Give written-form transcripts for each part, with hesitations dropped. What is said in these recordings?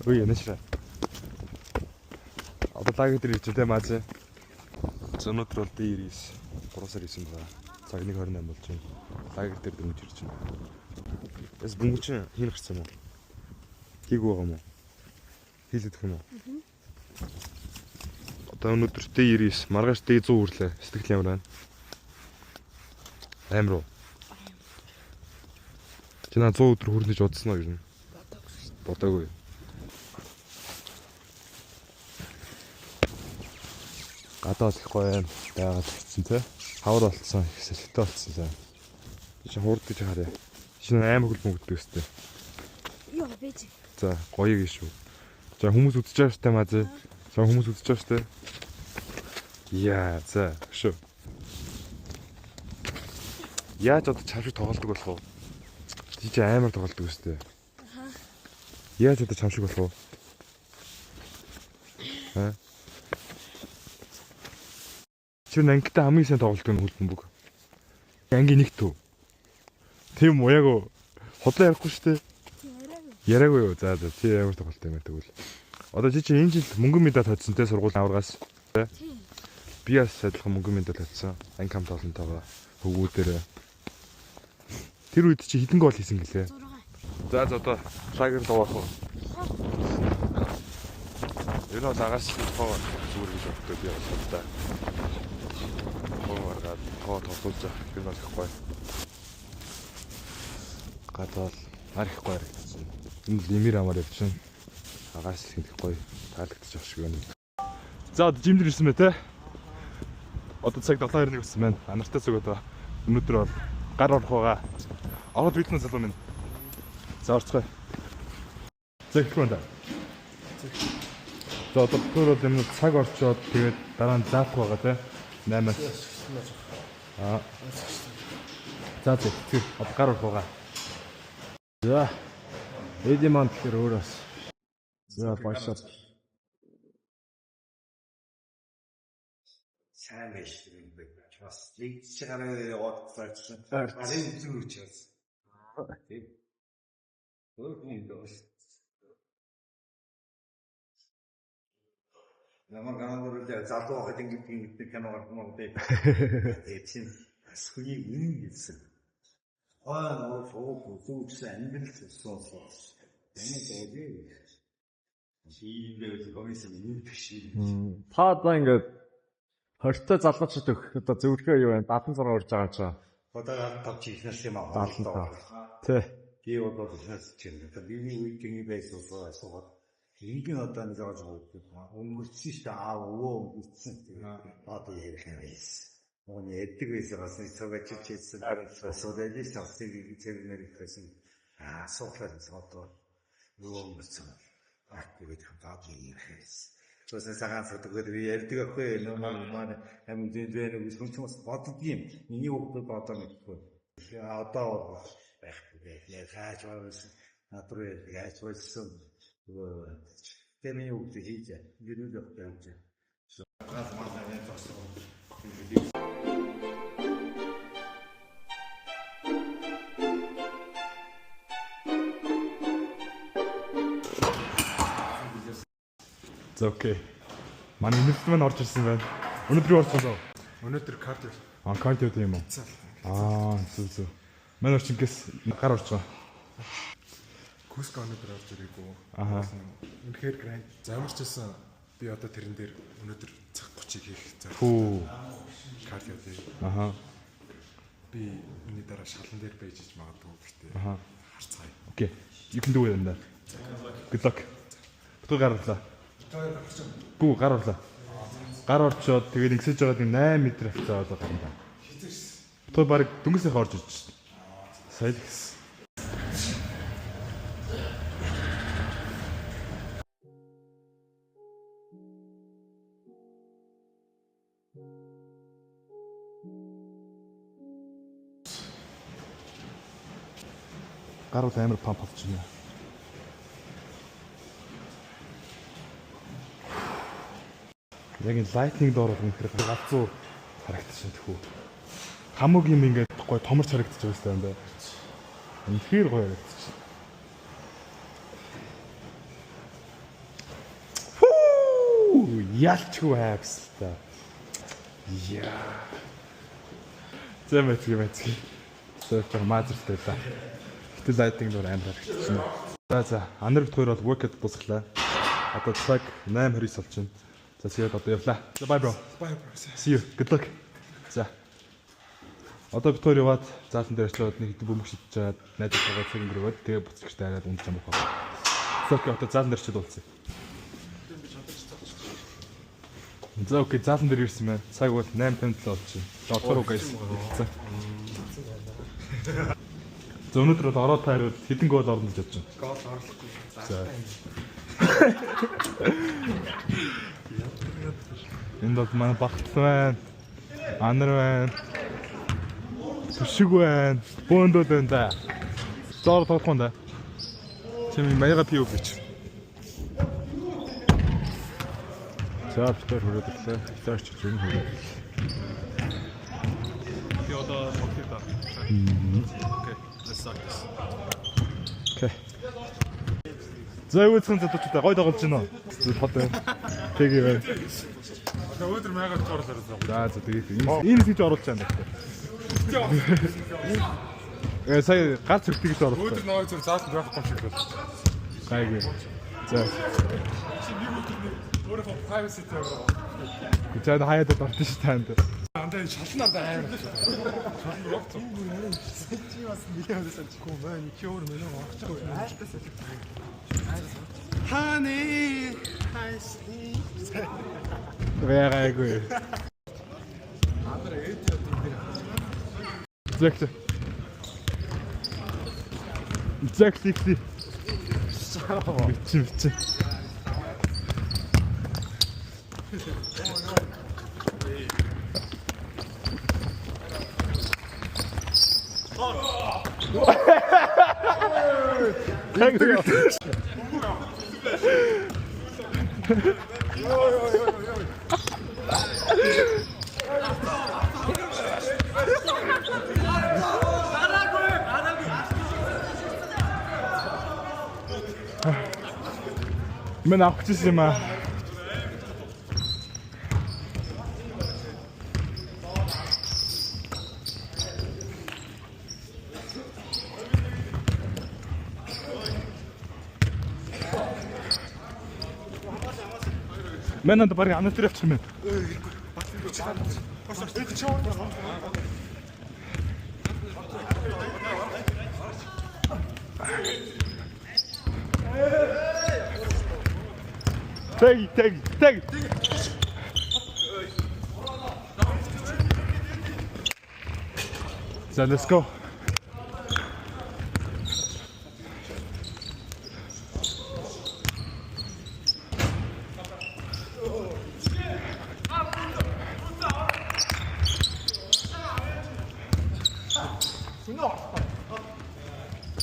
Үгүй янашра. Одоо лагер дээр ирж тэ мааз. За өнөөдөр бол D99 3 сар 9 байгаа. Цаг 1:28 болж байна. Лагер дээр дөнгөж ирж байна. Эс бөмбөг чинь хийн гарсан юм уу? Хийгүү байгаа юм уу? Хийлэгдэх юм уу? Одоо өнөөдөр D99 маргааш D100 хүрлээ. Сэтгэл ямар байна? Амар уу? Чи наа 100 өдөр хүрнэ гэж бодсон уу ер нь? Бодоогүй. Гадаа бол их гоё юм байгаад хэвчэн тэ. Хавар болцсон, их сэлхтэй болцсон сайн. Чи хуурдаж харъя. Чи амар хөл мөнгөдөг өстэй. Йоо бэж. За гоё гэж шүү. За хүмүүс үзэж байгаа штэ маа зэ. За хүмүүс үзэж байгаа штэ. Яа за шүү. Яаж одоо чамшиг тоглолдог болох вэ? Чи чи амар тоглолдог өстэй. Яаж одоо чамшиг болох вэ? Аа? Чи ангитай хамгийн сайн тоглолдог нь хөл бөмбөг. Анги нэг төв. Тийм үү яг уу? Хотлоо ярихгүй штэ. Яриаггүй юу? За за чи ямар тоглолт юм бэ тэгвэл. Одоо чи чи энэ жил мөнгөн медаль хоцсон те сургуулийн аваргаас. Тийм. Би бас адилхан мөнгөн медаль хоцсон. Анги хамт олонтойгоо хөвгүүдээрээ. Тэр үед чи хэдэн гол хийсэн гэлээ? 6. За за одоо лагер руу орох уу? Ер нь бол агаас тоо зүгээр гэж боддог би бол та. Тоо гаргаад тоо тоглуулж явах ер нь бол их гоё. Гадаа бол нар их гоё харагдчихна. Энэ л эмир амар явчихна. Агаас их их гоё таалагдчих шиг байна. За одоо жим дээр ирсэн бай те. Одоо цаг 7:21 болсон байна. Анартай зүг одоо өнөөдөр бол гар орох байгаа. Ороод бэлтэн залуу минь. За орцгоё. За эхлэх юм да. За одоо тэр бол юм цаг орчоод тэгээд дараа нь заах байгаа те. 8-аас. Аа. За за тэр одоо гар орох байгаа. За. Эди маань тэгэхээр өөр бас. За баярлалаа. Сайн байж юм бэ. Бас нэгдэж гараа яваад цаашсан. Гарын зүг учраас. Тийм. Өөр хүн дөөс. Намайг ганцаараа залуу байхад ингэж ингэдэг кино гарсан юм бэ. Тэгээд чинь бас хүний үнэн гэсэн. Хой нөө сууг үзүүгсэн амьдрал төссөн суус. Таны дайг. Шийдэл комисс юм биш. Та одоо ингээд 20-той залуучууд өгөх одоо зөвлөгөө юу вэ? 76 урж байгаа ч. Одоо тавч ихнээс юм аа. 75. Тэ. Би бол ихнээс чинь. Миний үед ингэ байсан асуугаад Ингийн одоо нэг жоо жоо өнгөрсөн шүү дээ. Аа өвөө өнгөрсөн. Одоо ярих юм байсан. Мөн яадаг байсан бас нэг цог ачиж хийсэн. Асуудал л савсыг зэрэгнэр их байсан. Аа сууглаа одоо өвөө өнгөрсөн. Аа тэгээд хамтаад ярих байсан. Тосоо цагаан цогтгод би ярьдаг ахгүй нөө маань амин зэн зэн гэж хүн ч бас боддог юм. Миний хүүхдүүд одоо мэдгүй. Одоо бол байхгүй. Яг хааж байсан. Над руу яаж байсан. Тэгээ миний хүүхдүүд хийж гэрүүл явах юм чи. Газ маа яг зогсоо. За окей. Манай нэрт маань орж ирсэн байна. Өнөөдөр юу орсон вэ? Өнөөдөр кардио. Аа кардио тийм үү? Аа зүг зүг. Манай орчингээс гар орж байгаа. Куско өнөөдөр орж ирээгүй. Аха. Үнэхээр гранд. Замарчсан би одоо тэрэн дээр өнөөдөр цаг 30-ыг хийх зорилго. Хүү. Кардио тий. Аха. Би үүний дараа шалан дээр байж иж магадгүй гэхдээ. Аха. Харцгаая. Окей. You can do it in that. Good luck. Бутга гар орлоо. Гүү гар орлоо. Гар орчоод тэгээд ингэсэж байгаад нэг 8 м хавцаа болоо гарна да. Бутга баг дөнгөсөх орж ирж шин. Сая л гисэн. Гар бол амар памп болж байна. Яг энэ lightning door бол үнэхээр галзуу харагдчихсан тэхүү. Хамаг юм ингээд гой томорч харагдчих байсан юм байна. Үнэхээр гоё харагдчихсан. Ялчгүй хайпс л та. Яа. За мэцгээ мэцгээ. Сөртөр маазартай та. Гэтэл лайтинг нөр амар харагдчихна. За за, анар бит хоёр бол workout дуусглаа. Одоо цаг 8:29 болж байна. За тэгээд одоо явлаа. За bye bro. Bye bro. See you. Good luck. За. Одоо бит хоёр яваад заалан дээр очиод нэг хэдэн бөмбөг шидэж чаад найзтайгаа цаг өнгөрөөд тэгээ буцагчтай хараад унтж амах байна. За окей, одоо заалан дээр очиод уулзъя. За окей, заалан дээр ирсэн байна. Цаг бол 8:57 болж байна. За орцоор guys. Хэлцэн. За өнөөдөр бол ороод та хариул хэдэн гол орно гэж бодож байна. Гол орлохгүй. За. Энд бол манай багц байна. Анар байна. Түшиг байна. Бөөндөл байна да. Зоор тоглох юм да. Чим маяга пиу гэж. За бид хоёр хүрээд ирлээ. Флаш ч юм хүрээд ирлээ. Би одоо тоглох да. Окей, let's start this. Окей. За үүсгэн залуучуудаа гой тоглож байна уу? Зүг хот байна. Тэгээ байна. Одоо өдөр маягаар орлоо. За за тэгээ. Энэ хийж оруулж байгаа юм байна. Э сая гац хөртөг гэж оруулсан. Өдөр наваа зүр зааланд байхгүй юм шиг байна. Гайгүй. За. Чи нэг өдөр нэг өөрийнхөө privacy тавиад. За хаяад орсон шүү танд. Андаа шална андаа амар. Шална явцсан. Чи бас нэлээд байсан чи гоо мэн чи өөр мөн орох чаг. Айлтаас Ханы хайсли. Гайгүй. Зэгт. Зэгт ихли. Бичи бичи. Гайгүй. Мэн авах гэсэн юм аа. Мэн анд баг анаа дээр явчих юм. Тэг тэг тэг. За let's go.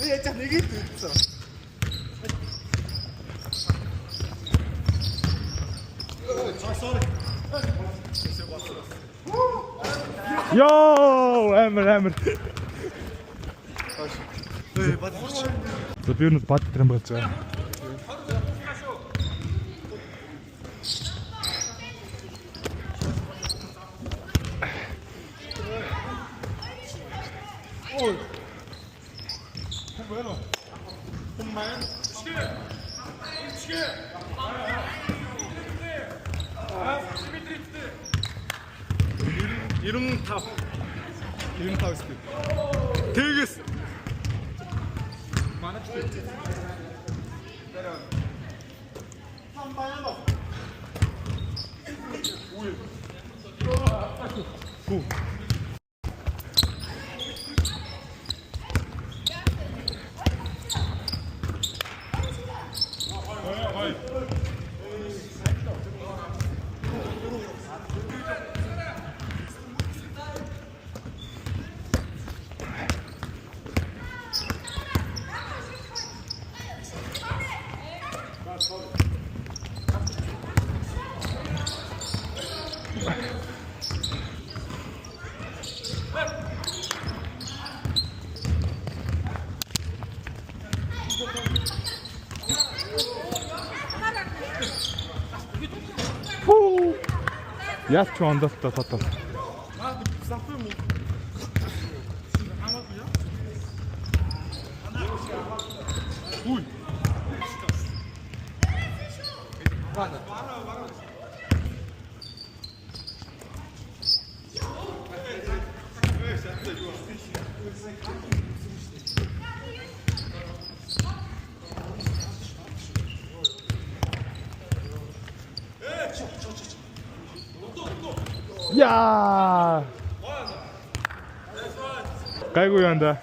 Би яаж нэг л дүүцсэн. Йоо, амар амар. За би өнөд бад дээр болж байгаа. Тэгээс. Яалч ондолтой тотол. Яа! Гайгүй юм да.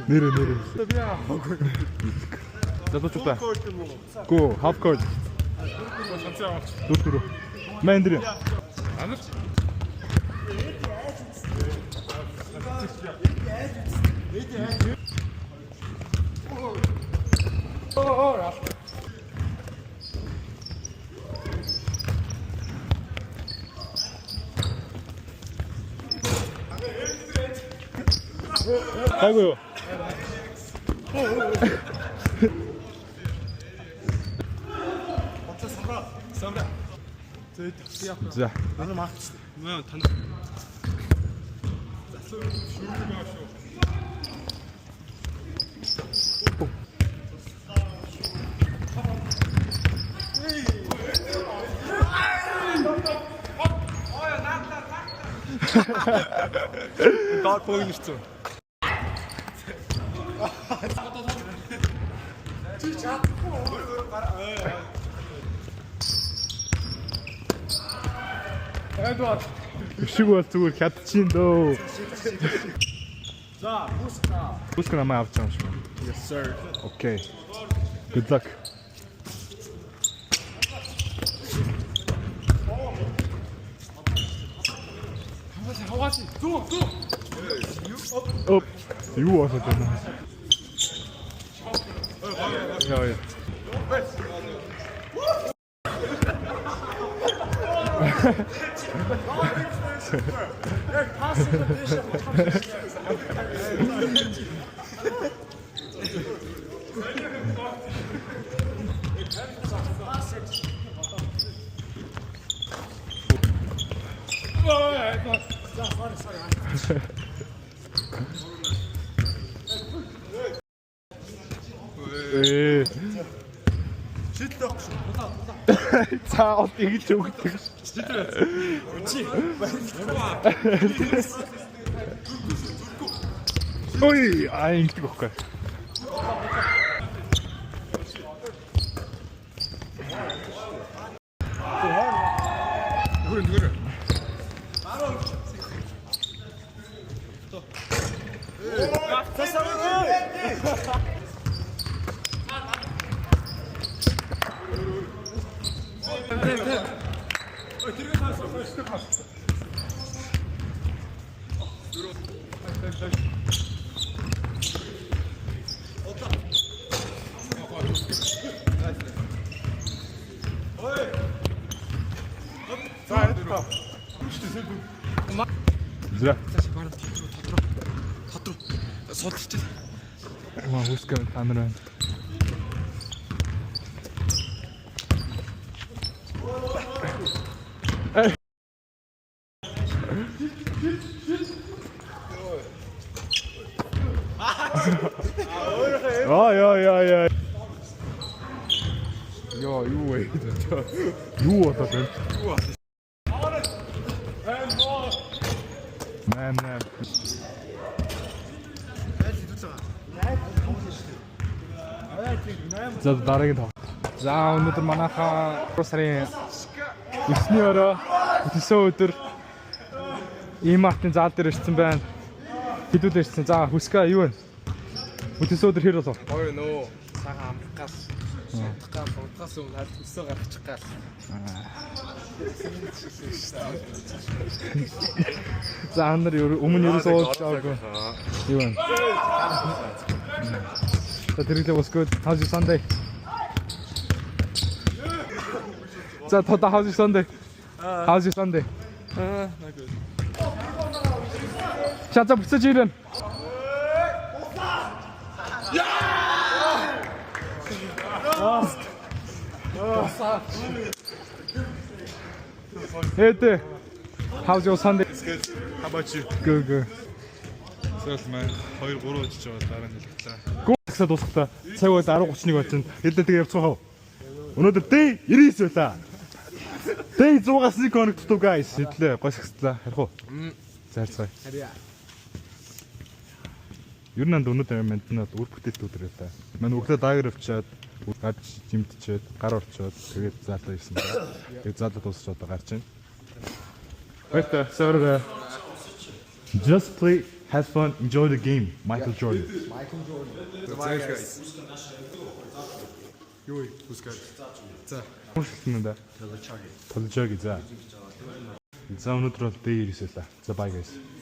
Нэрэ нэрэ. Би аваагүй. Залуучуудаа. Гүү, half court. 4-4. Мэндрэ. Гайгүй юу? За. Доор бөөгнөрцөн. Өшиг бол зүгээр хятадчин дөө. За, Бүск намайг авч байгаа юм шиг. Yes sir. Okay. Good luck. Хаваач. Зүү, зүү. Оп. Юу болоод байна? Яа яа. Ээ. Цаавал ингэж өгдөг. Ой, аа ингэдэг байхгүй. За. Судалж. Маа хүсгэн та нар байна. Аа яа яа яа. Яа юу вэ? Юу болоод байна? Нэм нэм. За дараагийн тоглолт. За өнөөдөр манайхаа 3 сарын 9-ний орой бүтэнсэн өдөр E-Mart-ын заал дээр ирсэн байна. Хэдүүд ирсэн. За хүсгээ юу вэ? Бүтэнсэн өдөр хэр болов? Гоё нөө. Цагаан амрах гал. Судах гал, удахаас өмнө аль төсөө гаргачих гал. За андар өмнө ерөөсөө уулзч байгаагүй. Юу вэ? За, тэргэлээ was good. How's your Sunday? За, тода, how's your Sunday? How's your Sunday? Not good. За за, буцаж ирэн. Hey, how's your Sunday? It's good. How about you? Good, good. Тэгэл маань 2 3 очиж байгаа, дараа нь хэлгэлээ. Гүн таксаа дуусгахдаа цаг бол 10:31 болж байна. Хэлдэ, тэгээ явцгаа хав. Өнөөдөр day 99 байлаа. Day 100-аас 1 хоног дутуу, guys. Хэдлээ гой сагслаа. Харих уу? За, харьцгаая. Харьяа. Ер нь өнөөдөр манд нь бол үр бүтээлт өдөр байлаа. Манай өглөө даагар авчиад, гарч жимдчихэд, гар орчоод, тэгээд заалаа ирсэн байна. Тэгээд заалаа дуусч одоо гарч байна. Баяртай. Савраа. Just play, have fun, enjoy the game. Michael Jordan. За, guys. Юу вэ? Үсгэр. За. Уншилтан да. Толжоги, за. За, өнөөдөр бол day 99 байлаа. За, bye, guys.